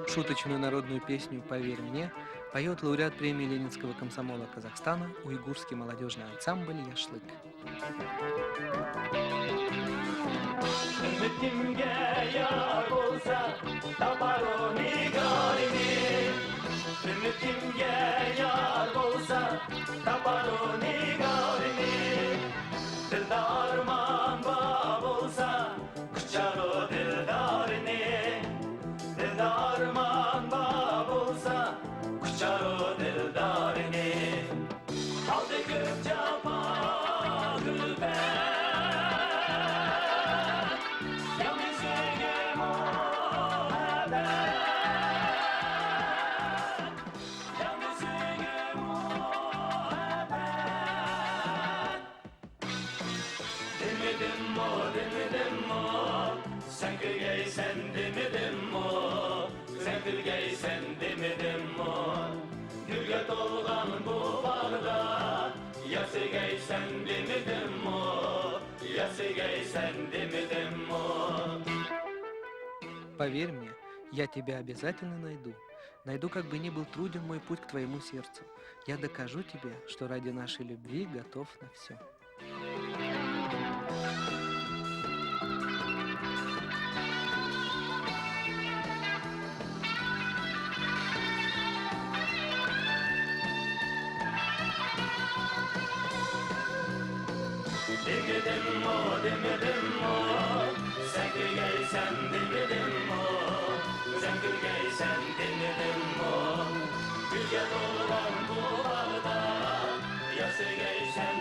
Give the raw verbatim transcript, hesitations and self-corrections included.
Шуточную народную песню «Поверь мне» поёт лауреат премии Ленинского комсомола Казахстана, уйгурский молодёжный ансамбль «Яшлык». ئۈمىدىمگە يار بولسا، تاپار ئۇ نىگارىنى. ئۈمىدىمگە يار بولسا، تاپار ئۇ نىگارىنى. دىلدا ئارمان بار بولسا، قۇچار ئۇ دىلدارىنى. دىلدا ئارمان بار بولسا، قۇچار ئۇ دىلدارىنى. ئالدى كۆپ جاپا، كۈلپەت، يالنىزلىقى مۇھەببەت. يالنىزلىقى مۇھەببەت. دېمىدىممۇ، دېمىدىممۇ، سەن كۈلگەيسەن دېمىدىممۇ، سەن كۈلگەيسەن دېمىدىممۇ؟ گۈلگە تولغان بۇ باغدا ياسىگەيسەن دېمىدىممۇ، ياسىگەيسەن دېمىدىممۇ؟ Поверь мне, я тебя обязательно найду. Найду, как бы ни был труден мой путь к твоему сердцу. Я докажу тебе, что ради нашей любви готов на всё. دېمىدىممۇ، دېمىدىممۇ، سەن كۈلگەيسەن دېمىدىممۇ، سەن كۈلگەيسەن دېمىدىممۇ؟ گۈلگە تولغان بۇ باغدا ياسىگەيسەن